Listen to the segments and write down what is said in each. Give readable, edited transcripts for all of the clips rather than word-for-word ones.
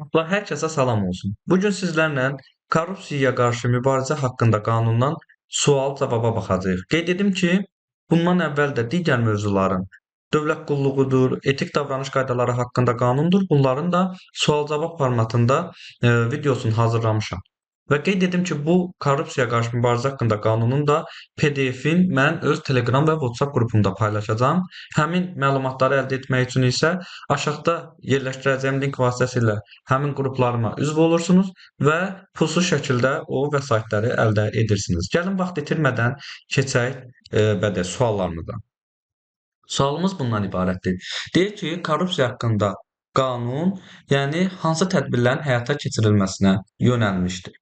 Hər kəsə salam olsun. Bu gün sizlərlə korrupsiyaya qarşı mübarizə haqqında qanundan sual-cavaba baxacağıq. Qeyd edim ki, bundan əvvəl də digər mövzuların dövlət qulluğudur, etik davranış qaydaları haqqında qanundur. Bunların da sual-cavab formatında videosunu hazırlamışam. Və qeyd edim ki, bu korrupsiyaya qarşı mübarizə haqqında qanunun da PDF-in mən öz Telegram və WhatsApp qrupumda paylaşacağam. Həmin məlumatları əldə etmək üçün isə aşağıda yerləşdirəcəyim link vasitəsilə həmin qruplarıma üzv olursunuz və pulsuz şəkildə o vəsaitləri əldə edirsiniz. Gəlin vaxt itirmədən keçək belə suallarımıza. Sualımız bundan ibarətdir. Deyir ki, korrupsiya haqqında qanun, yəni hansı tədbirlərin həyata keçirilməsinə yönəlmişdir.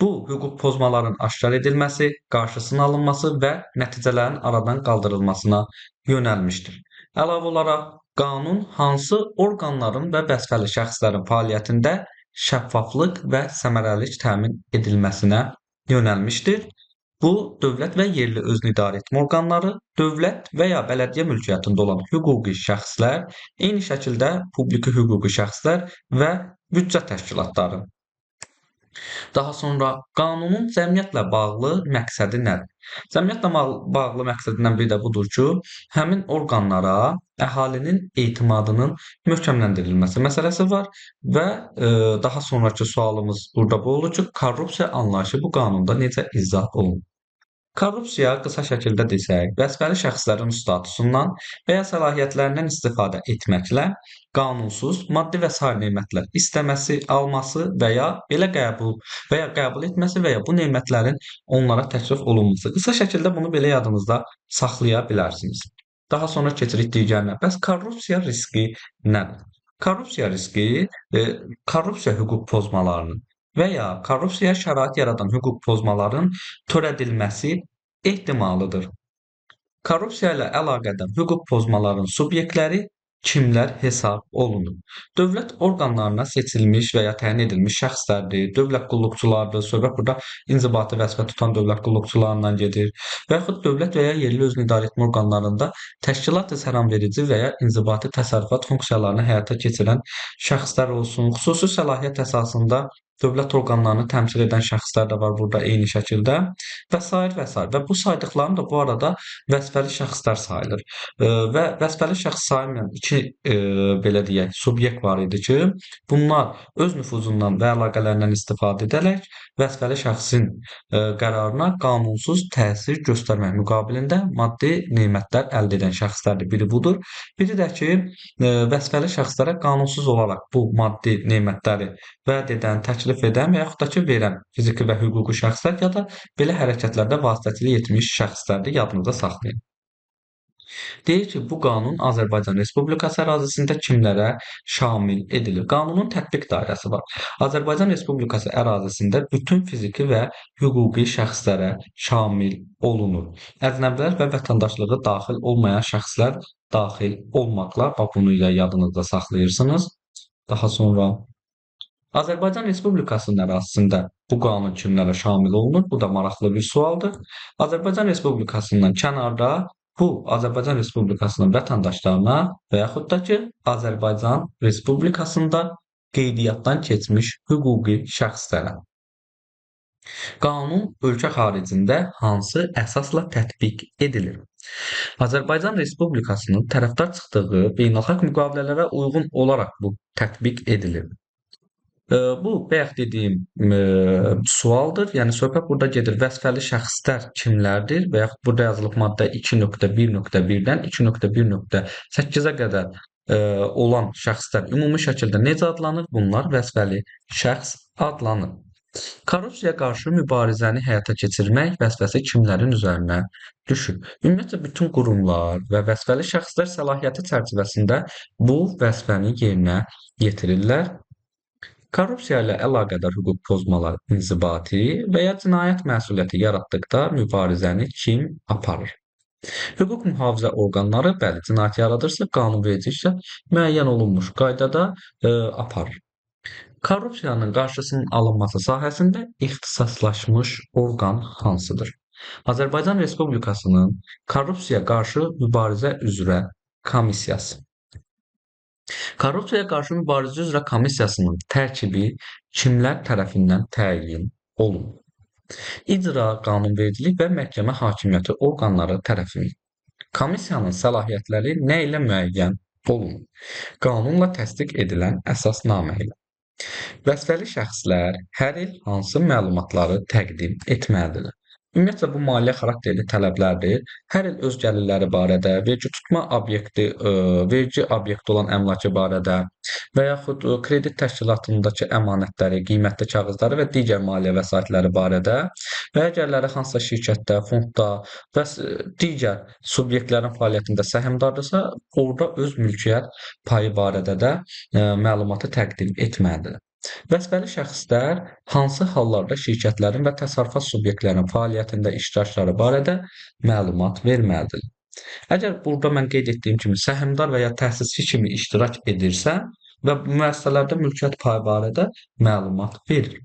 Bu, hüquq pozmaların aşkar edilməsi, qarşısının alınması və nəticələrin aradan qaldırılmasına yönəlmişdir. Əlavə olaraq, qanun hansı orqanların və vəzifəli şəxslərin fəaliyyətində şəffaflıq və səmərəlilik təmin edilməsinə yönəlmişdir. Bu, dövlət və yerli özünü idarə etmə orqanları, dövlət və ya bələdiyyə mülkiyyətində olan hüquqi şəxslər, eyni şəkildə publiki hüquqi şəxslər və büdcə təşkilatları. Daha sonra qanunun cəmiyyətlə bağlı məqsədi nədir? Cəmiyyətlə bağlı məqsədindən biri də budur ki, həmin orqanlara əhalinin etimadının möhkəmləndirilməsi məsələsi var və daha sonrakı sualımız burada bu olur ki, korrupsiya anlayışı bu qanunda necə izah olunur? Korrupsiya qısa şəkildə desək, vəzifəli şəxslərin statusundan və ya səlahiyyətlərindən istifadə etməklə qanunsuz maddi və sair nemətlər istəməsi, alması və ya belə qəbul və ya qəbul etməsi və ya bu nemətlərin onlara təklif olunması. Qısa şəkildə bunu belə yadınızda saxlaya bilərsiniz. Daha sonra keçirik digərinə. Bəs korrupsiya riski nədir? Korrupsiya riski korrupsiya hüquq pozmalarının və ya korrupsiyaya şərait yaradan hüquq pozmaların törədilməsi ehtimalıdır. Korrupsiya ilə əlaqədar hüquq pozmaların subyektləri kimlər hesab olunur? Dövlət orqanlarına seçilmiş və ya təyin edilmiş şəxslərdir, dövlət qulluqçularıdır, söhbət burada inzibati vəzifə tutan dövlət qulluqçularından gedir və yaxud dövlət və ya yerli özünü idarə etmə orqanlarında təşkilat-ı sərəncamverici və ya inzibati təsərrüfat funksiyalarını həyata keçirən şəxslər olsun, xüsusi səlahiyyət əsasında dövlət orqanlarını təmsil edən şəxslər də var burada eyni şəkildə və sair və sair. Və bu saydıqlarım da bu arada vəzifəli şəxslər sayılır. Və vəzifəli şəxs sayılmayan iki belə deyək, subyekt var idi ki, bunlar öz nüfuzundan və əlaqələrindən istifadə edərək vəzifəli şəxsin qərarına qanunsuz təsir göstərmək müqabilində maddi nemətlər əldə edən şəxslərdir. Biri budur. Biri də ki, vəzifəli şəxslərə qanunsuz olaraq bu maddi nemətləri vəd edən, təklif edən və yaxud da ki, verən fiziki və hüquqi şəxslər ya da belə hərəkətlərdə vasitəçilik etmiş şəxslərdir, yadınızda saxlayın. Deyir ki, bu qanun Azərbaycan Respublikası ərazisində kimlərə şamil edilir? Qanunun tətbiq dairəsi var. Azərbaycan Respublikası ərazisində bütün fiziki və hüquqi şəxslərə şamil olunur. Əcnəbilər və vətəndaşlığı daxil olmayan şəxslər daxil olmaqla, bax bunu da yadınızda saxlayırsınız. Daha sonra Azərbaycan Respublikasının ərazisində bu qanun kimlərə şamil olunur? Bu da maraqlı bir sualdır. Azərbaycan Respublikasından kənarda bu Azərbaycan Respublikasının vətəndaşlarına və yaxud da ki, Azərbaycan Respublikasında qeydiyyatdan keçmiş hüquqi şəxslərə. Qanun ölkə xaricində hansı əsasla tətbiq edilir? Azərbaycan Respublikasının tərəfdar çıxdığı beynəlxalq müqavilələrə uyğun olaraq bu tətbiq edilir. Bu, bayaq dediyim sualdır. Yəni, söhbət burada gedir. Vəzifəli şəxslər kimlərdir? Və yaxud burada yazılıb maddə 2.1.1-dən 2.1.8-ə qədər olan şəxslər ümumi şəkildə necə adlanır? Bunlar vəzifəli şəxs adlanır. Korrupsiyaya qarşı mübarizəni həyata keçirmək vəzifəsi kimlərin üzərinə düşür? Ümumiyyətlə, bütün qurumlar və vəzifəli şəxslər səlahiyyəti çərçivəsində bu vəzifəni yerinə yetirirlər. Korrupsiya ilə əlaqədar hüquq pozmalar inzibati və ya cinayət məsuliyyəti yaratdıqda mübarizəni kim aparır? Hüquq mühafizə orqanları, bəli, cinayət yaradırsa, qanunverici isə müəyyən olunmuş qaydada aparır. Korrupsiyanın qarşısının alınması sahəsində ixtisaslaşmış orqan hansıdır? Azərbaycan Respublikasının Korrupsiya qarşı mübarizə üzrə komissiyası. Korrupsiyaya qarşı mübarizə üzrə komissiyasının tərkibi kimlər tərəfindən təyin olunur? İcra, qanunvericilik və məhkəmə hakimiyyəti orqanları tərəfindən. Komissiyanın səlahiyyətləri nə ilə müəyyən olunur? Qanunla təsdiq edilən əsasnamə ilə. Vəzifəli şəxslər hər il hansı məlumatları təqdim etməlidirlər? Ümumiyyətlə, bu maliyyə xarakterli tələblərdir. Hər il öz gəlirləri barədə, vergi tutma obyekti, vergi obyekti olan əmlakı barədə və yaxud kredit təşkilatındakı əmanətləri, qiymətli kağızları və digər maliyyə vəsaitləri barədə və əgərləri hansısa şirkətdə, fondda və digər subyektlərin fəaliyyətində səhmdardırsa, orada öz mülkiyyət payı barədə də məlumatı təqdim etməlidirlər. Vəzifəli şəxslər hansı hallarda şirkətlərin və təsərrüfat subyektlərinin fəaliyyətində iştirakları barədə məlumat verməlidir? Əgər burada mən qeyd etdiyim kimi səhmdar və ya təsisçi kimi iştirak edirsə və müəssisələrdə mülkiyyət payı barədə məlumat verir.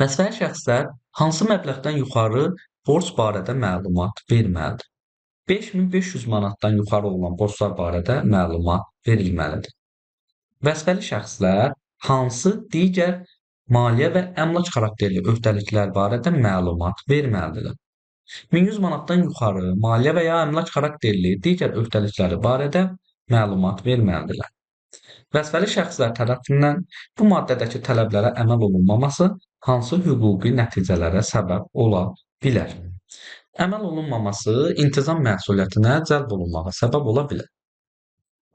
Vəzifəli şəxslər hansı məbləğdən yuxarı borc barədə məlumat verməlidir? 5500 manatdan yuxarı olan borclar barədə məlumat verilməlidir. Vəzifəli şəxslər hansı digər maliyyə və əmlak xarakterli öhdəliklər barədə məlumat verməlidirlər? 1100 manatdan yuxarı maliyyə və ya əmlak xarakterli digər öhdəlikləri barədə məlumat verməlidirlər. Vəzifəli şəxslər tərəfindən bu maddədəki tələblərə əməl olunmaması hansı hüquqi nəticələrə səbəb ola bilər? Əməl olunmaması intizam məsuliyyətinə cəlb olunmağa səbəb ola bilər.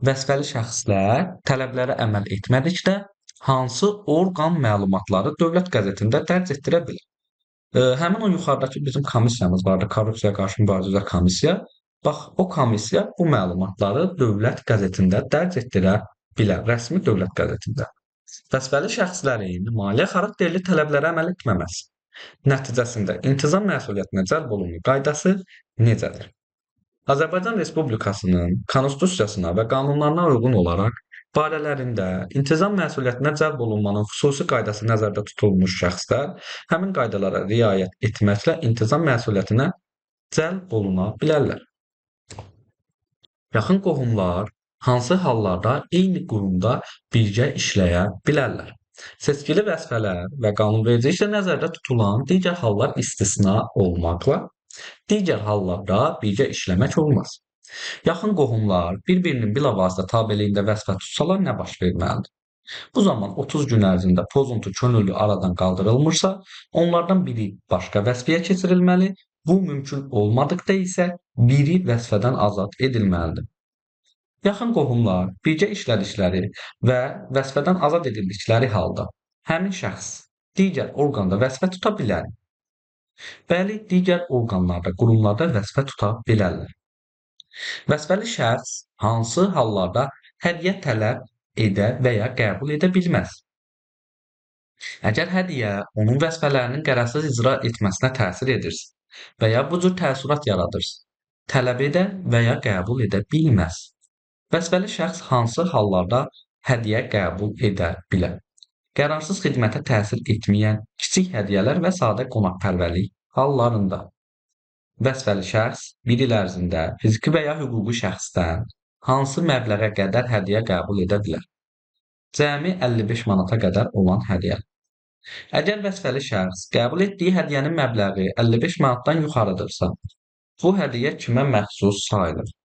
Vəzifəli şəxslər tələblərə əməl etmədikdə hansı orqan məlumatları dövlət qəzetində dərc etdirə bilər? Həmin o yuxarıdakı bizim komissiyamız vardı, Korrupsiyaya qarşı mübarizə üzrə komissiya. Bax, o komissiya bu məlumatları dövlət qəzetində dərc etdirə bilər, rəsmi dövlət qəzetində. Vəzifəli şəxslərin maliyyə xarakterli tələblərə əməl etməməsi nəticəsində intizam məsuliyyətinə cəlb olunma qaydası necədir? Azərbaycan Respublikasının konstitusiyasına və qanunlarına uyğun olaraq barələrində intizam məsuliyyətinə cəlb olunmanın xüsusi qaydası nəzərdə tutulmuş şəxslər həmin qaydalara riayət etməklə intizam məsuliyyətinə cəlb oluna bilərlər. Yaxın qohumlar hansı hallarda eyni qurumda birgə işləyə bilərlər? Seçkili vəzifələr və qanunvericiliklə nəzərdə tutulan digər hallar istisna olmaqla, digər hallarda birgə işləmək olmaz. Yaxın qohumlar bir-birinin bilavasitə tabeliyində vəzifə tutsalar nə baş verməlidir? Bu zaman 30 gün ərzində pozuntu könüllü aradan qaldırılmırsa, onlardan biri başqa vəzifəyə keçirilməli, bu mümkün olmadıqda isə biri vəzifədən azad edilməlidir. Yaxın qohumlar birgə işlədikləri və vəzifədən azad edildikləri halda həmin şəxs digər orqanda vəzifə tuta bilər. Bəli, digər orqanlarda, qurumlarda vəzifə tuta bilərlər. Vəzifəli şəxs hansı hallarda hədiyyə tələb edə və ya qəbul edə bilməz? Əgər hədiyyə onun vəzifələrinin qərarсыз icra etməsinə təsir edirsə və ya bu cür təəssürat yaradırsa, tələb edə və ya qəbul edə bilməz. Vəzifəli şəxs hansı hallarda hədiyyə qəbul edə bilər? Qərarsız xidmətə təsir etməyən kiçik hədiyyələr və sadə qonaqpərvərlik hallarında. Vəzifəli şəxs bir il ərzində fiziki və ya hüquqi şəxsdən hansı məbləğə qədər hədiyyə qəbul edə bilər? Cəmi 55 manata qədər olan hədiyyə. Əgər vəzifəli şəxs qəbul etdiyi hədiyyənin məbləği 55 manatdan yuxarıdırsa, bu hədiyyə kimə məxsus sayılır?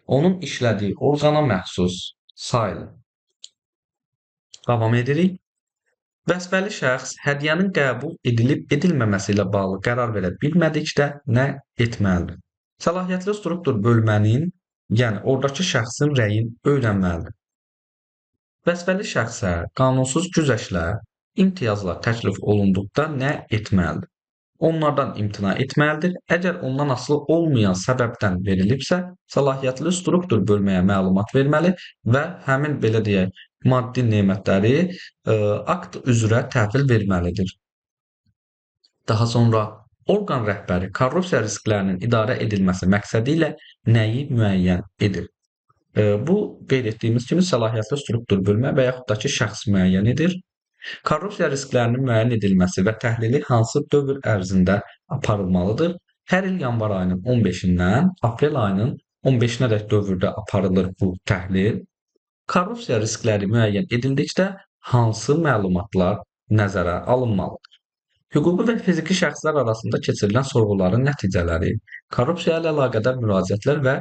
Onun işlədiyi orqana məxsus sayılır. Davam edirik. Vəzifəli şəxs hədiyyənin qəbul edilib edilməməsi ilə bağlı qərar verə bilmədikdə nə etməlidir? Səlahiyyətli struktur bölmənin, yəni oradakı şəxsin rəyin öyrənməlidir. Vəzifəli şəxsə qanunsuz güzəştlər, imtiyazlar təklif olunduqda nə etməlidir? Onlardan imtina etməlidir. Əgər ondan asılı olmayan səbəbdən verilibsə, səlahiyyətli struktur bölməyə məlumat verməli və həmin, belə deyək, maddi nemətləri akt üzrə təhvil verməlidir. Daha sonra orqan rəhbəri korrupsiya risklərinin idarə edilməsi məqsədi ilə nəyi müəyyən edir? Bu, qeyd etdiyimiz kimi səlahiyyətli struktur bölmə və yaxud da ki, şəxs müəyyən edir. Korrupsiya risklərinin müəyyən edilməsi və təhlili hansı dövr ərzində aparılmalıdır? Hər il yanvar ayının 15-dən aprel ayının 15-nədək dövrdə aparılır bu təhlil. Korrupsiya riskləri müəyyən edildikdə hansı məlumatlar nəzərə alınmalıdır? Hüquqi və fiziki şəxslər arasında keçirilən sorğuların nəticələri, korrupsiya ilə əlaqədar müraciətlər və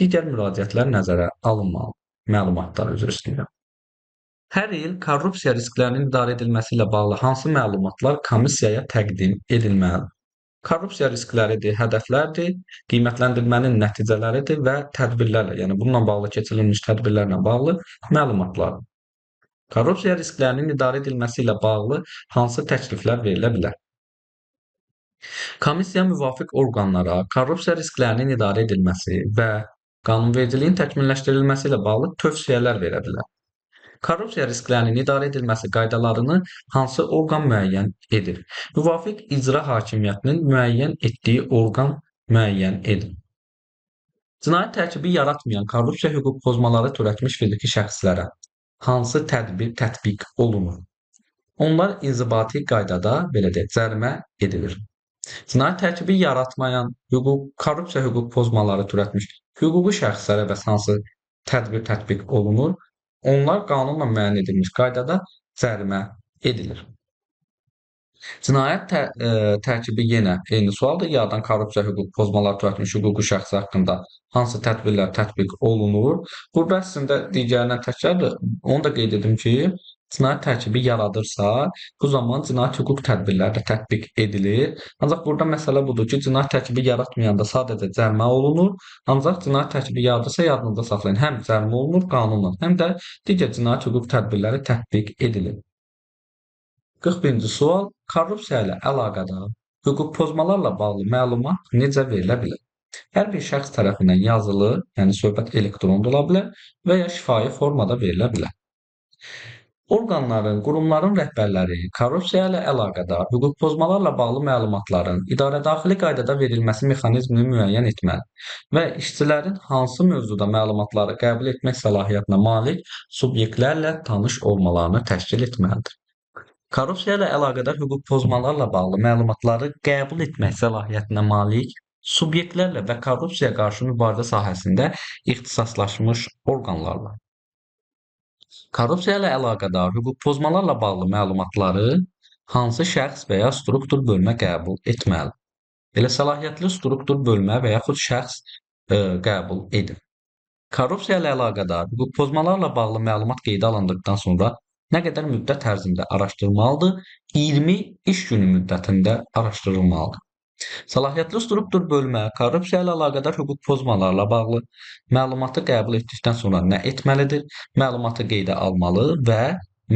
digər müraciətlər nəzərə alınmalıdır. Məlumatlar, üzr istəyirəm. Hər il korrupsiya risklərinin idarə edilməsi ilə bağlı hansı məlumatlar komissiyaya təqdim edilməlidir? Korrupsiya riskləridir, hədəflərdir, qiymətləndirmənin nəticələridir və tədbirlərlə, yəni bununla bağlı keçirilmiş tədbirlərlə bağlı məlumatlardır. Korrupsiya risklərinin idarə edilməsi ilə bağlı hansı təkliflər verilə bilər? Komissiya müvafiq orqanlara korrupsiya risklərinin idarə edilməsi və qanunvericiliyin təkmilləşdirilməsi ilə bağlı tövsiyələr verə bilər. Korrupsiya risklərinin idarə edilməsi qaydalarını hansı orqan müəyyən edir? Müvafiq icra hakimiyyətinin müəyyən etdiyi orqan müəyyən edir. Cinayət tərkibi yaratmayan korrupsiya hüquq pozmaları törətmiş fiziki şəxslərə hansı tədbir tətbiq olunur? Onlar inzibati qaydada, belə deyək, cərimə edilir. Cinayət tərkibi yaratmayan korrupsiya hüquq pozmaları törətmiş hüquqi şəxslərə bəs hansı tədbir tətbiq olunur? Onlar qanunla müəyyən edilmiş qaydada cərimə edilir. Cinayət tərkibi yenə eyni sualdır. Yaradan korrupsiya hüquq pozmaları törətmiş hüquqi şəxsi haqqında hansı tədbirlər tətbiq olunur? Burada əslində digərindən təkrardır. Onu da qeyd edim ki, cinayət tərkibi yaradırsa, bu zaman cinayət hüquq tədbirləri də tətbiq edilir. Ancaq burada məsələ budur ki, cinayət tərkibi yaratmayanda sadəcə cərimə olunur. Ancaq cinayət tərkibi yaradırsa, yadınızda saxlayın, həm cərimə olunur qanunla, həm də digər cinayət hüquq tədbirləri tətbiq edilir. 41-ci sual, korrupsiya ilə əlaqədar hüquq pozmalarla bağlı məlumat necə verilə bilər? Hər bir şəxs tərəfindən yazılı, yəni söhbət elektron da ola bilər və ya şifahi formada verilə bilər. Orqanların, qurumların rəhbərləri korrupsiya ilə əlaqədar hüquq pozmalarla bağlı məlumatların idarə daxili qaydada verilməsi mexanizmini müəyyən etməli və işçilərin hansı mövzuda məlumatları qəbul etmək səlahiyyətinə malik subyektlərlə tanış olmalarını təşkil etməlidir. Korrupsiya ilə əlaqədar hüquq pozmalarla bağlı məlumatları qəbul etmək səlahiyyətinə malik subyektlərlə və korrupsiyaya qarşı mübarizə sahəsində ixtisaslaşmış orqanlarla. Korrupsiya ilə əlaqədar hüquq pozmalarla bağlı məlumatları hansı şəxs və ya struktur bölmə qəbul etməli? Elə səlahiyyətli struktur bölmə və yaxud şəxs qəbul edir. Korrupsiya ilə əlaqədar hüquq pozmalarla bağlı məlumat qeydə alındıqdan sonra nə qədər müddət ərzində araşdırılmalıdır? 20 iş günü müddətində araşdırılmalıdır. Səlahiyyətli struktur bölmə korrupsiya ilə əlaqədar hüquq pozmalarla bağlı məlumatı qəbul etdikdən sonra nə etməlidir? Məlumatı qeydə almalı və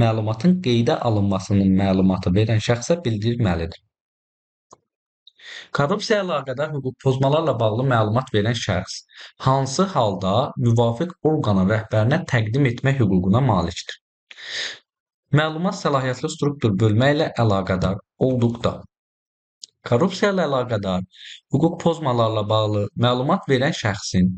məlumatın qeydə alınmasının məlumatı verən şəxsə bildirməlidir. Korrupsiya ilə əlaqədar hüquq pozmalarla bağlı məlumat verən şəxs hansı halda müvafiq orqanın rəhbərinə təqdim etmək hüququna malikdir? Məlumat səlahiyyətli struktur bölmə ilə əlaqədar olduqda, korrupsiya ilə əlaqədar hüquq pozmalarla bağlı məlumat verən şəxsin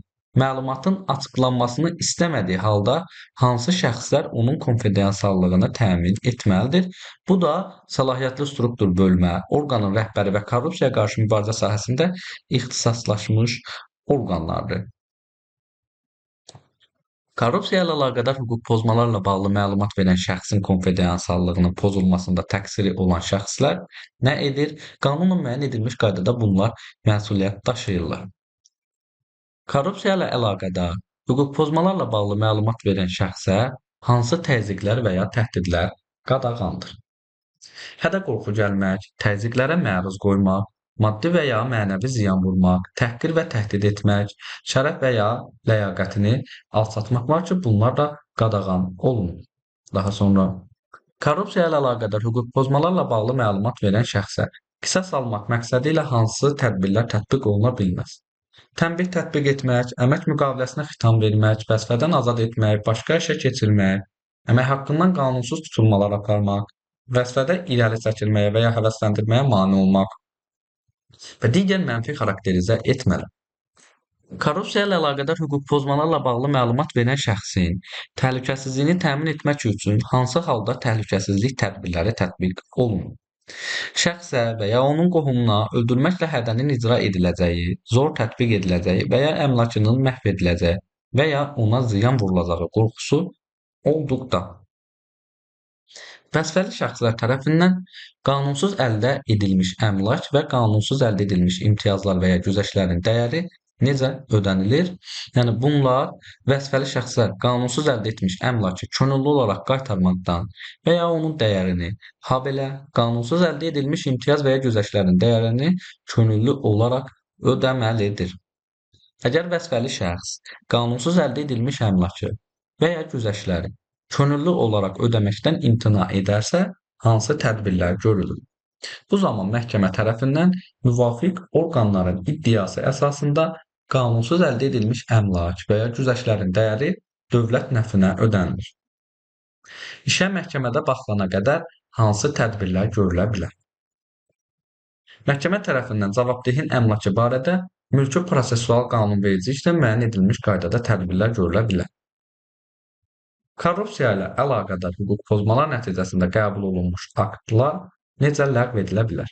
məlumatın açıqlanmasını istəmədiyi halda hansı şəxslər onun konfidensiallığını təmin etməlidir? Bu da səlahiyyətli struktur bölmə, orqanın rəhbəri və korrupsiyaya qarşı mübarizə sahəsində ixtisaslaşmış orqanlardır. Korrupsiya ilə əlaqədar hüquq pozmalarla bağlı məlumat verən şəxsin konfidensiallığının pozulmasında təqsiri olan şəxslər nə edir? Qanunla müəyyən edilmiş qaydada bunlar məsuliyyət daşıyırlar. Korrupsiya ilə əlaqədar hüquq pozmalarla bağlı məlumat verən şəxsə hansı təzyiqlər və ya təhdidlər qadağandır? Hədə qorxu gəlmək, təzyiqlərə məruz qoymaq, maddi və ya mənəvi ziyan vurmaq, təhqir və təhdid etmək, şərəf və ya ləyaqətini alçatmaq var ki, bunlar da qadağan olunur. Daha sonra korrupsiya ilə əlaqədar hüquq pozmalarla bağlı məlumat verən şəxsə qisas almaq məqsədi ilə hansı tədbirlər tətbiq oluna bilməz? Tənbih tətbiq etmək, əmək müqaviləsinə xitam vermək, vəzifədən azad etmək, başqa işə keçirmək, əmək haqqından qanunsuz tutulmalar aparmaq, vəzifədə irəli çəkilməyə və ya həvəsləndirməyə mane olmaq və digər mənfi xarakterizə etmələr. Korrupsiya ilə əlaqədar hüquq pozmalarla bağlı məlumat verən şəxsin təhlükəsizliyini təmin etmək üçün hansı halda təhlükəsizlik tədbirləri tətbiq olunur? Şəxsə və ya onun qohumuna öldürməklə hədənin icra ediləcəyi, zor tətbiq ediləcəyi və ya əmlakının məhv ediləcəyi və ya ona ziyan vurulacağı qorxusu olduqda. Vəzifəli şəxslər tərəfindən qanunsuz əldə edilmiş əmlak və qanunsuz əldə edilmiş imtiyazlar və ya güzəştlərin dəyəri necə ödənilir? Yəni bunlar vəzifəli şəxslər qanunsuz əldə etmiş əmlakı könüllü olaraq qaytarmaqdan və ya onun dəyərini, habelə qanunsuz əldə edilmiş imtiyaz və ya güzəştlərin dəyərini könüllü olaraq ödəməlidir. Əgər vəzifəli şəxs qanunsuz əldə edilmiş əmlakı və ya güzəştləri könüllü olaraq ödəməkdən imtina edərsə, hansı tədbirlər görülür? Bu zaman məhkəmə tərəfindən müvafiq orqanların iddiası əsasında qanunsuz əldə edilmiş əmlak və ya güzəştlərin dəyəri dövlət nəfinə ödənilir. İşə məhkəmədə baxılana qədər hansı tədbirlər görülə bilər? Məhkəmə tərəfindən cavabdehin əmlakı barədə mülki prosessual qanunvericiliklə müəyyən edilmiş qaydada tədbirlər görülə bilər. Korrupsiya ilə əlaqədar hüquq pozmalar nəticəsində qəbul olunmuş aktlar necə ləğv edilə bilər?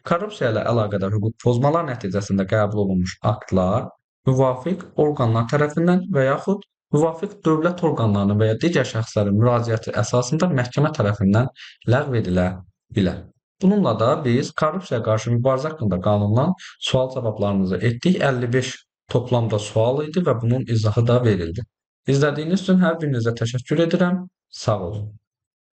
Korrupsiya ilə əlaqədar hüquq pozmalar nəticəsində qəbul olunmuş aktlar müvafiq orqanlar tərəfindən və yaxud müvafiq dövlət orqanlarının və ya digər şəxslərin müraciəti əsasında məhkəmə tərəfindən ləğv edilə bilər. Bununla da biz korrupsiyaya qarşı mübarizə haqqında qanundan sual cavablarımızı etdik. 55 toplamda sual idi və bunun izahı da verildi. İzlədiyiniz üçün hər birinizə təşəkkür edirəm. Sağ olun.